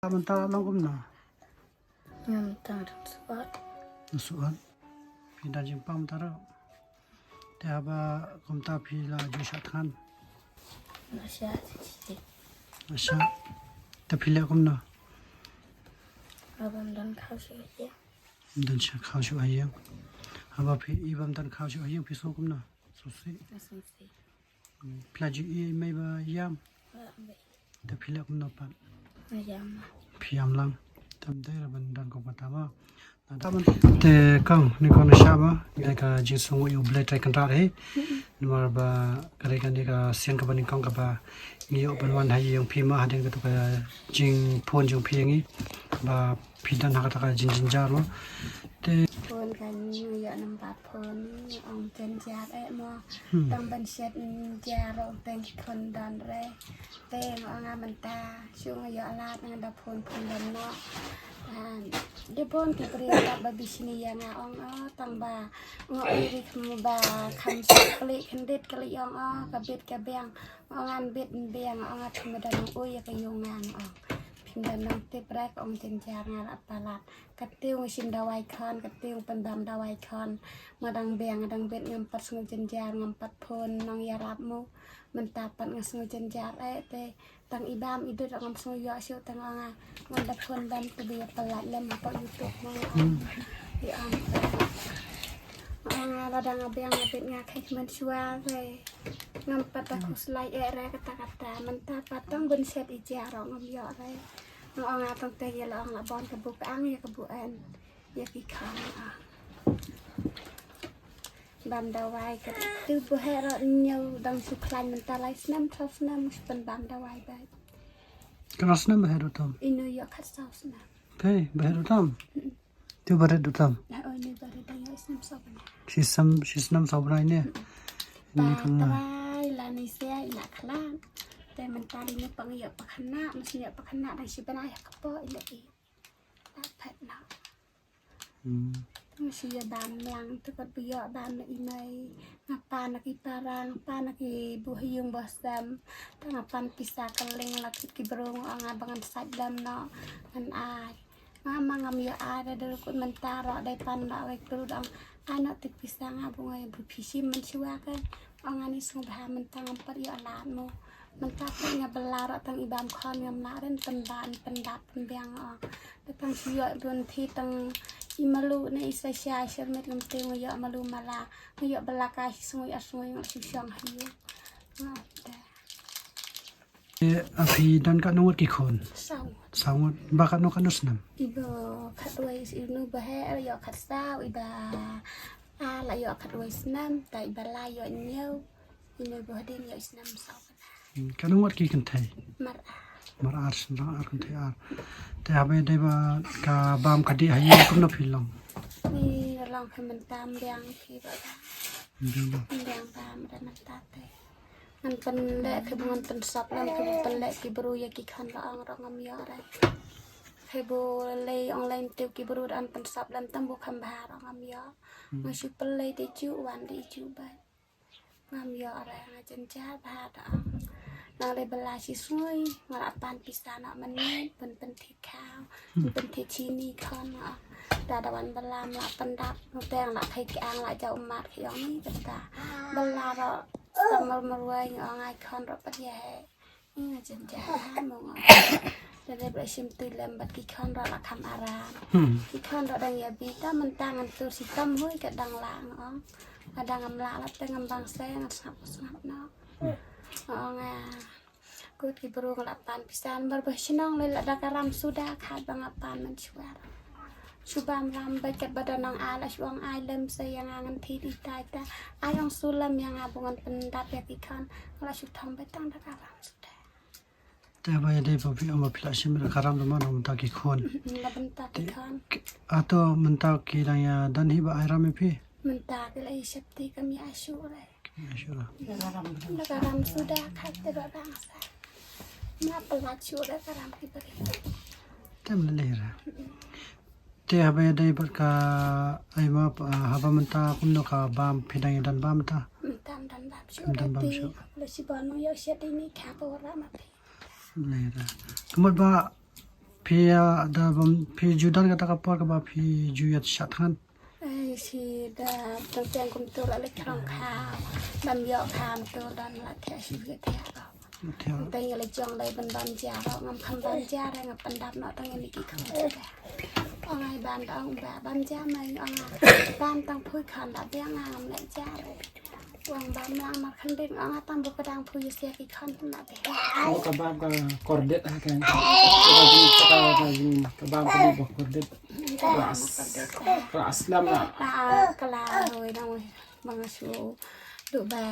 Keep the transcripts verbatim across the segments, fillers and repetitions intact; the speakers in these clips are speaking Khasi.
Mynta long kumno? Ngam tang dang suat. Suat. Phi don jingpang mynta ruh. Te haba kumta phi la ju shah thngan? Nga shah shisha. Nga shah. Te phi leh kumno? Haba ym don khaw shuh ha ïing. Ym don shuh khaw shuh ha ïing. Haba phi i bym don khaw shuh ha ïing phi sngew kumno? Sngewsih. Nga sngewsih. Hmm, phi la ju i mei ba ïam? Ba, ba. Te phi leh kumno pat? Nga ïam lang. Phi ïam lang. Tam dei ra ban don ko kata ba. Te kong, ni kong na shah ba, da ka jingsngew ïa U Blei Trai Kynrad hi. Namar ba ka dei kane ka sien kaba nyngkong kaba ngi ïoh ban wan ha ïing phi ma hadien kata ka jingphone jong phi ïa ngi. Ba phi don ha kata ka jingjynjar mo. Te phone ka ngi ïoh number phone ngi ong jynjar eh mo. Hmm. Tang ban shet jynjar ong teng ki khun don re. Te nga ong nga mynta shu nga ïoh lad nga da phone phone don mo. Ah, da phone ki briew ba bishni ïa nga ong oh tang ba nga ong ri kham ba kham sa klik khyndiat klik ong oh ka bit ka biang. Ong ngan bit biang ong nga thim da nang ui ïa ka ïung nga ong. Phim da nang tip rek ong jynjar nga la palat. Ka tieng shim dawai khon, ka tieng pynbam dawai khon. Ma dang biang dang bit ngam pat sngew jynjar ngam pat phone nang ïarap mo. Mynta pat nga sngew jynjar eh te tang i bam i dud ngam sngew ïoh shuh tang ong nga. Ngan da phone bam te bi palat lem hapoh YouTube mo. Hmm. Ïa ong. Ong nga la dang biang nga bit nga khai mynshuwa te. Ngam pat da khuslai eh re kata kata mynta pat tang bun set i jia ro ngam ïoh re. Ngam ong nga tang te ïa la ong la bon ka buk ang ïa ka bu en ïa ki khang ah. Bam dawai ka tu bu he ro ñiew dang su khlaiñ mynta lai snem tro snem mus pen bam dawai bai. Ka ro snem ba he ro tam. Ino ïoh khat saw snem. Pe ba he ro tam. Tu barit dutam. Oi ni barit dang ïa isnem sobna. Shisam shisnam sobna ini. Ini kama. Trai lani sia ina kala. Te mentari ni pang ïa pakana, mas ïa pakana dang si bana ïa kapo ila i. Dapat na. Hmm. Mas ïa ban lang tu kat bu ïa ban na imai. Nga pan na ki parang, pan na ki buh yung bosam. Tang nga pan pisa keling la kit ki brung ong nga bangan sait dam no. Ngan ai. Nga ma ngam ïoh ai da dul kut mynta ro dei pan ba wei kru dang. Ai no tik pisa nga bu ngai bu pisi men siwa kan. Ong ani sngewbha mynta ngam pat ïoh lad mo. Mynta pat nga bela ro tang i bam khon ngam lad ren pen ban pen dap pen biang ong. Da tang si ïoh dun thi tang i malu ne i sa sha sher met ngam te nga ïoh malu mala. Nga ïoh bela ka si sngui ar sngui ngam si shong ha ïu. Nga da. Eh, a phi don katno ngut ki khun? Saw ngut. Saw ngut. Ba katno katno snem? Iba khatwei inu ba he ïoh khat saw iba a la ïoh khatwei snem ta iba la ïoh ñiew inu ba hadien ïoh snem saw. Hmm, katno ngut ki kynthei? Mar ar. Mar ar snem ar kynthei ar. Te haba dei ba ka bam ka dih ha ïing kumno phi long? Ni long phi mynta biang phi ba. Biang ba. Biang bam da mynta te. Ngan pynleh ki bu ngan pynsop lem ki bu pynleh ki bru ïa ki khon la ong ro ngam ïoh re. Ki bu lei ong lei tiew ki bru da an pynsop lem tam bu kham bha ro ngam ïoh. Hmm. Nga shu pynlei te ju wan te ju ba. Ngam ïoh re nga jynjar bha da ong. Nang lei bela shi sngui nga la pan pisa na mane pyn pynthit khaw. Hmm. Pynthit chini khon nga. Da da wan bela ma la pyndap nga teng la khai ki ang la jaw mat ki ong ni kata. Bela ro Sa mar mar wai nga ong ai khon ro pat ïa he. Nga jynjar ha mo nga. Da dei ba shim tu lem bad ki khon ro la kham aram. Hmm. Ki khon ro dang ïa bi ta mynta ngan tu si tam hui ka dang la nga ong. Ka dang ngam la la te ngam bang se ngan sngap sngap no. Hmm. Nga ong a. Kut ki bru nga la pan pisa namar ba shnong le la da ka ram suda khat ba nga pan man shuwa. Shu bam ram ba kat ba da nang ai la shu ong ai lem sa ïa nga ngan thi di tai ta. Ai ong su lem ïa nga bu ngan pyndap ïa ki khon. Nga la shu thong ba tang da ka ram suda. Te ba ïa dei ba phi ong ba phi la shim da ka ram da ma nang mynta ki khon. La mynta ki khon. Ato mynta ki dang ïa don hi ba ai ram ïa phi. Mynta ki la i shepti kam ïa shu re. Kam ïa shu re. Da ka ram suda khat te ba bang sa. Ma pala shu re ka ram ki bri. Tem le le re. Te haba ïa dei bad ka ai ma haba mynta kumno ka bam phi dang ïa don bam ta. Mynta don bam shu re. Don bam shu. Le si ba no ïa shet ini ka ba ra ma phi. Le re. Kumut ba. Phi ïa da bam phi ju don kata ka por kaba phi ju ïa shah thngan. Ai shi da tang tang kumtu la leh khrong kha. Bam ïoh kha kumtu don la thiah shi ïa thiah. Thiah. Tang ïa la jong dei ban bam ja ro ngam kham bam ja re ngam pyndap noh tang ïa ni ki kham. Ong ai bam da ong ba bam ja mai ong ai bam tang phui khan da biang ngam leh ja re. Ong bam lang mar khan ding ong ai tang bu ka dang phui sia ki khan na de. Ka bam ka kordit ha kan. Ka bam ka bu kordit. Ras. Ras lam na. Ka la roi nang wei. Bang shu du ba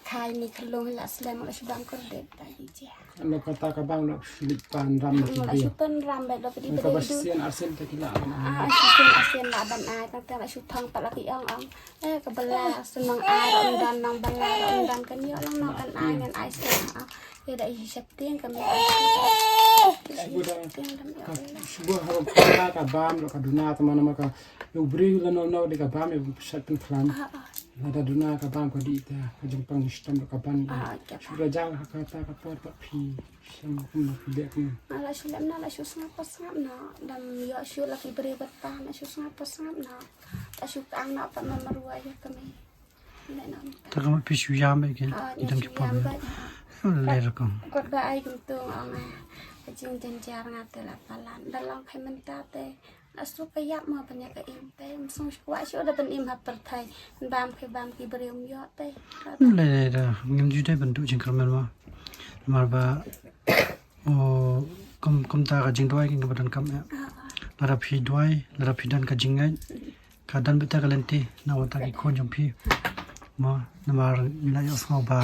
khai ni khlung la slem la shu bam kordit ba ji ja. Lo kata ka bang lo shu lip pan ram ki. La shu pan ram ba lo pidi pidi. Ka ba sien arsen ta ki la. Ah, shu sien arsen la ban ai tang tang la shu thong pat la ki ong ong. Eh, ka bala, su nang ai, ram dan nang bala, ram dan kan ïoh lang nang kan ai, ngan ai seh, ah. Ïa da i shep tieng ka mi ai. Shu da, shu da ha ka bam, lo ka duna, ta mana ma ka, lo briew la no no di ka bam, ïa shat pen plan. Ah, ah. La da duna ka bam ka di ta, ka jingpang ni shitom lo ka bam. Ah, shu da jang ha ka ta ka por pat phi, shem kum na phi dek ni. Ah, la shu lem na, la shu sngap pa sngap na, dam ïoh shu la ki briew pat pa, la shu sngap pa sngap na. Ta shu kang na pat ma marwa ïa ka mi. Ta ka mat phi shu ïam ba ki. Ah, dang ki pom. Lei rukom. Kot ba ai kumtu ong ai. Ka jingjynjar nga te la palat. Da long khai mynta te. La suk ka ïap ma ban ïa ka im te. Ym sung shu kwah shu da ban im ha pyrthei. Bam khai bam ki briew ym ïoh te. Lei lei da ngim ju dei ban duh jingkyrmen ma. Namar ba o kum kumta ka jingduwai kin ka ba donkam eh. Lada phi duwai, lada phi don ka jingngeit. Ka don beit ka lynti na ka bynta ki khun jong phi. Mo namar ngi la ïohsngew ba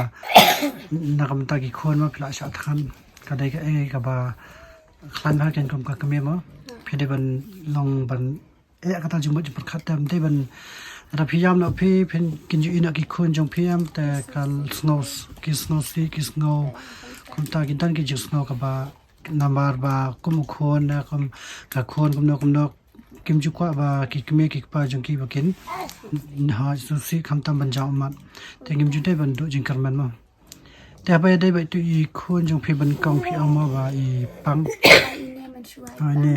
na ka bynta ki khun mo phi la shah thngan. Ka dei kaei kaba khlaiñ bha kein kum ka kmie mo. Phi dei ban long ban eh kata jingmut jingpyrkhat te ym dei ban lada phi ïam noh phi phin kin ju ïeh noh ki khun jong phi em te ka sngew ki sngew sih ki sngew kumta ki don ki jingsngew kaba namar ba kum u khun ne kum ka khun kumno kumno kim ju kwah ba ki kmie ki kpa jong ki ba kin ha sngewsih khamtam ban jaw ummat. Te ngim ju dei ban duh jingkyrmen mo. Te haba ïadei bad tu i khun jong phi ban kong phi ong mo ba i pang. Ine.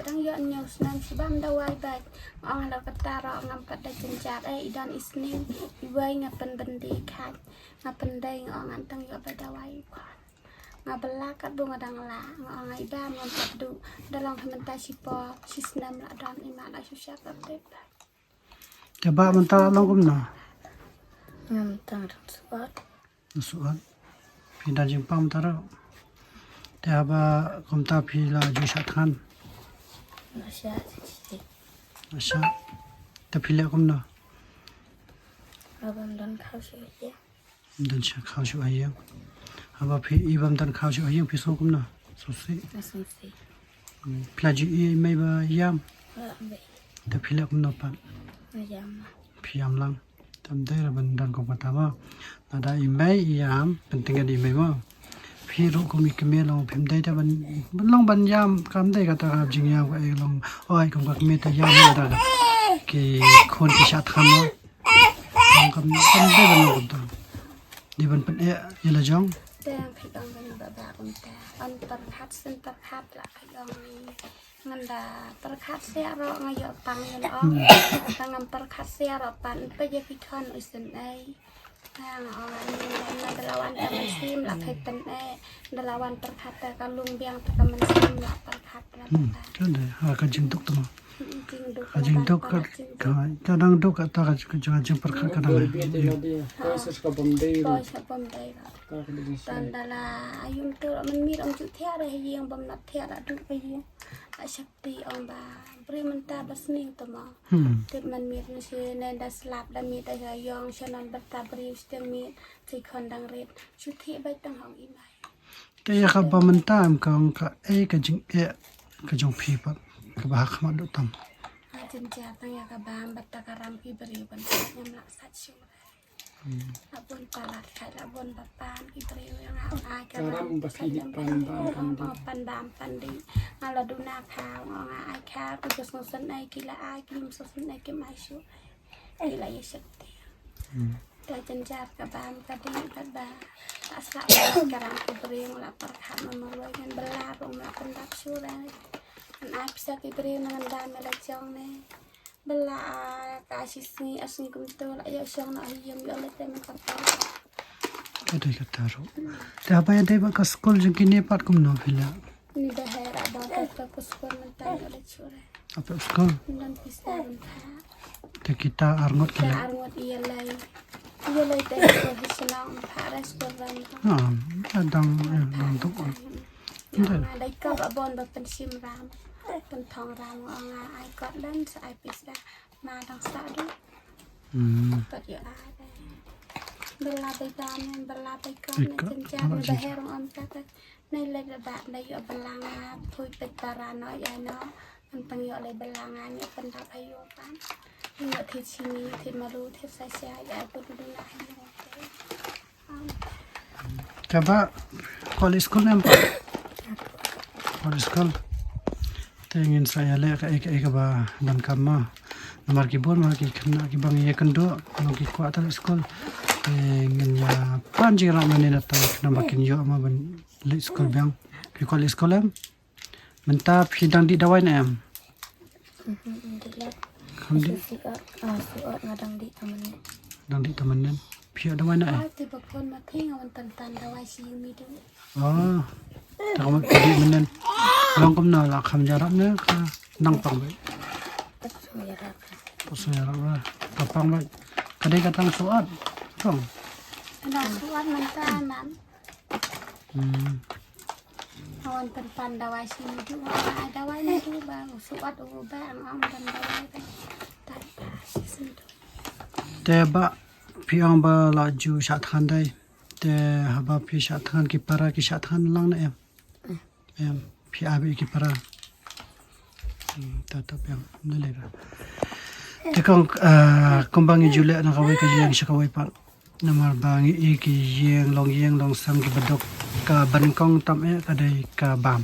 Dang ïoh ñiew snem shu bam dawai bad ong la kata ro ngam pat da jynjar eh i don i sning iwei nga pynbynta khat nga pyndei nga ong ngan tang ïoh ba dawai. Nga bela kat bu nga dang la nga ong ai ba ngam pat du da long ha mynta shi por shi snem la don i ma la shu sha pat dei ba. Te ba mynta la long kumno? Ngam tang rang suat. Suat. Phi da jingpang mynta ro. Te haba kumta phi la ju sha thngan. Nga sha. Nga sha. Te phi leh kumno? Haba don khaw shu ye. Don sha khaw shu ha ïing. Haba phi i bam don khaw shu ha ïing phi sngew kumno? Sngewsih. Sngewsih. Phi la ju i mei ba ïam. Te phi leh kumno pat? Ïam. Phi ïam lang. Tam dei ra ban don kum kata mo. Lada i mei i ïam pyntyngkhuh i mei mo. Phi ruh kum i kmie long phim dei te ban long ban ïam kam dei kata ka jingïam ka ei long. Oi kum ka kmie te ïam lada ki khun ki sha thngan mo. Kam kam kam dei ban long kumta. Dei ban pyneh ïa la jong. Te ang phi ong ban ba ba kumta. An pyrkhat sien pyrkhat la phi ong ni. Ngan da pyrkhat sia ro nga ïoh pang ïa la ong. Tang ngam pyrkhat sia ro pan pe ïa ki khon u sien ei. Tang ong ani na da la wan ka mynsiem la phi pyneh. Da la wan pyrkhat ta ka lung biang ta ka mynsiem la pyrkhat la. Hmm, ta. Kan dei ha ka jingduk tu mo. Ka jingduk ka, ka, ka dang duk ka ta ka jing, ka jingpyrkhat ka dang. Poi sa ka bom dei. Poi sa bom dei. Tan da la ayu mynta mynmiet ym ju thiah re ha ïing bym nat thiah la duk ha ïing. La shakti ong ba briew mynta ba sning tu mo. Hmm. Tip mynmiet ngi shi ne da slap da miet da ha ïong sha non ba ta briew shi teng miet shi khon dang rit. Shu thiah ba tang hong i mai. Te ïa kaba mynta em ka ong kaei ka jingeh ka jong phi pat kaba ha khmat duh tam. Ha jynjar tang ïa ka bam bad ta ka ram ki briew ban sait ngam lah sait shuh. La bun palat khat la bun ba pan ki briew ïa nga ong ai ka ram ba ki pan bam pan dih. Pan bam pan dih. Nga la duna kha nga ong ai kha ki ba sngewsynei ki la ai ki ym sngewsynei kim ai shuh. Ki la ïa shakti. Te jynjar ka bam ka dih bad ba la sah bad ka ram ki briew la pyrkhat ma ma loi ngan bela rung la pyndap shuh re. Ngan ai pisa ki briew na ngan dam ïa la jong ne. Ba la ka shi sngi ar sngi kumto la ïoh shong na ïem ïoh leit te mynta. Ka dei kata ruh. Te haba ïadei bad ka skul jong kine pat kumno phi la? Ni da hera ba ka ka skul mynta ïoh leit shuh re. Apa skul? Ngan pisa mynta. Te kita arngut kita kila. Arngut ïa lai. Ïa lai te skul hi shnong pha re skul ram. Ah, adang eh, nang tuk. Nda. Nga dei ka ba bon ba pynshim ram. Pynthong ram nga ai kot len sa ai pisa. Ma dang sa du. Hmm. Kot ïa ai. Bela bai dam bela bai kot ne. Ika, jen jan ne ba her ong om kata. Nai lei ba ba nai ïoh bela nga thui pet bara no ïa no. An pang ïoh lei bela nga ïoh pyndap ayo pan. Ïoh thit sini thit malu thit sa sia ïa pun du na ayo. Te ba kwah leit skul ne em pat? Kwah leit skul. Te ngin sa ïaleh kaei kaei kaba donkam ma. Namar ki bun ma ki khynnah kiba ngi ïakynduh, ngi ki kwah ta leit skul. Te ngin ïa pan jingïarap mynne na ta namar kin ïoh ma ban leit skul biang. Ki kwah leit skul em? Mynta phi dang dih dawai ne em? Mhm, dih lah. Kham dih? Suot, ah, suot nga dang dih tang mynne. Dang dih tang mynne. Phi ïoh dawai ne em? Ah, te ba phone ma phi nga wan tan tan dawai shi mi tu. Oh. Tang ma phi dih mynne. Long kumno la kham ïarap ne ka nang pang bai. Pat su ïarap. Pat su ïarap la. Ka pang bai. Ka dei ka tang suot. Tang. Ana suot mynta nan. Hmm. Awan pynpan dawai sini tu, ah, dawai ni tu ba, u suat u ba, ang ang pan dawai tu. Tai, ah, sini tu. Te ba, phi ong ba la ju shah thngan dei. Te haba phi shah thngan ki para ki shah thngan lang ne em? Em, phi abi ki para. Hmm, ta ta piang, na le ra. Te kong, ah, kumba ngi ju leh na kawei ka ïing sha kawei pat. Namar ba ngi i ki ïing long ïing long sang ki baduk ka banyngkong tam eh ka dei ka bam.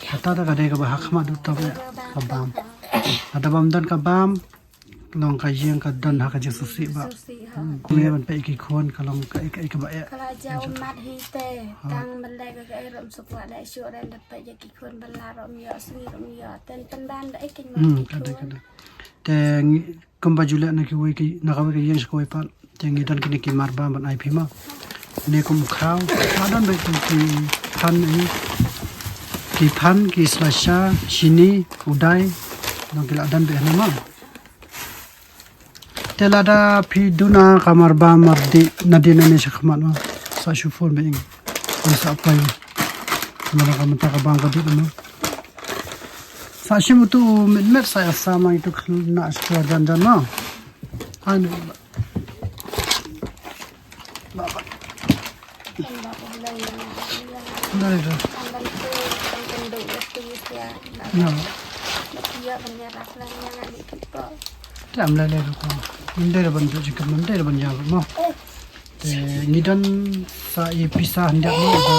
Kata ta ka dei kaba ha khmat du tam eh ka bam. Lada bam don ka bam long ka ïing ka don ha ka jingsngewsih ba. Jingsngewsih, ha. Hmm. Kumne ban peit ki khun ka long ka ei ka ei kaba eh. Ka la jaw mat hi te. Ha. Tang ban leh ka ei rum suk wa leh shu ren da peit ïa ki khun ban la rum ïoh sngi rum ïoh ten pynban da ei ki mat. Hmm, ki ka dei khun. Ka dei. Te ngi Kumba ju leh na kiwei ki, na kawei ka ïing sha kawei pat. Te ngi don kine ki mar bam ban ai phi ma. Ne kum u khraw. La don beit ki, ki phan, eh, ki phan, ki slasha, shini, u dai. Nong ki la don beit hana ma. Te lada phi duna ka mar bam mar dih nadien nane shakhmat ma. Sa shu phone beit ïing. Ïing sa poi. Mala ka mynta ka bam ka dih ma. Sa shim utu met met sa ïa sa ma itu khynnah shuwa jan jan ma. Anu. Ba ba. Dai da. Ya. Te am lei lei ruh ko. Ym dei ban ju jingkam, ym dei ban ïa ruh mo. Te ngi don sa i pisa hyndiat mo ba.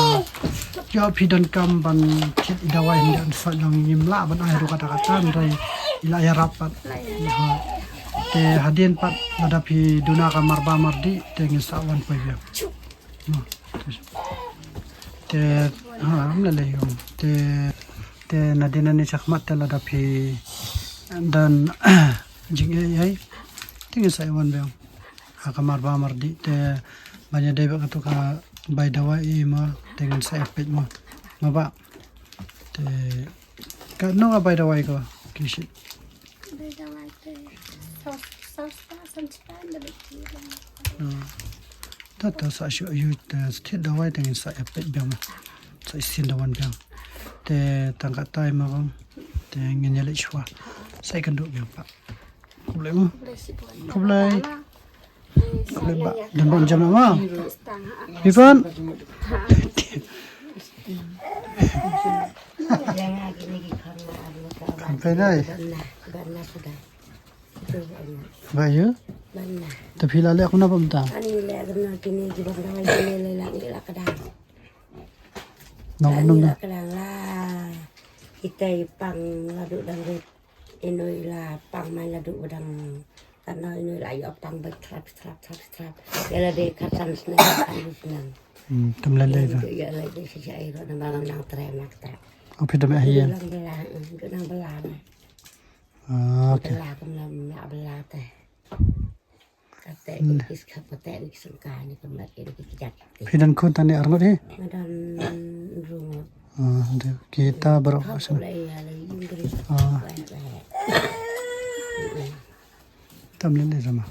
Ïoh phi donkam ban thied i dawai hyndiat sa jong ngim lah ban ai ruh kata kata hynrei i la ïarap pat. Te hadien pat lada phi duna ka mar bam mar dih te ngin sa wan poi biang. Mo. Te ha am lei lei ïoh. Te Te nadien nane shakhmat te lada phi don jingïaid ïaid te ngin sa ïa wan biang ha ka mar bam mar dih te ban ïadei bad katu ka bai dawai i ma te ngin sa ïa peit ma. Ma ba te ka no ka bai dawai ko ki shi. Bai dawai te saw saw spah san spah da beit ki. Ta ta sa shu ayu te sthit dawai te ngin sa ïa peit biang ma. Sa shisien da wan biang. Te tang katai ma bang. Te ngin ïa leit shuwa. Sa ïa kynduh biang pat. Khublei ma. Khublei. Khublei ba. Don bang jam ma. Bipan. Khublei dai. Ba ïa? Te phi la leh kumno ba mynta? Ani leh kumno kine ki bang dawai kine leh la ngi la ka dang. Nong kumno la? Ka dang la. Kita i pang la du dang rit. Ino i la pang mai la du dang. Kano ino i la ïoh pang ba trap trap trap trap. Ïa la dei ka tan snem kan du snem. Hmm, tam lei lei da. Ïa la dei shisha i ro na ba nang trap na trap. O phi da meh ha ïing. Lang bela, mm, du nang bela na. Ah, okay. Bela kam lam la bela te. Kate ki kis khap kate ki sengka ni kam lat ki ki jat. Phi don khun tang ne ar ngut hi. Nga don rung. Ah, de kita baroh. Khap le ya le yung gri. Ah, Weh weh. tam lin de sama.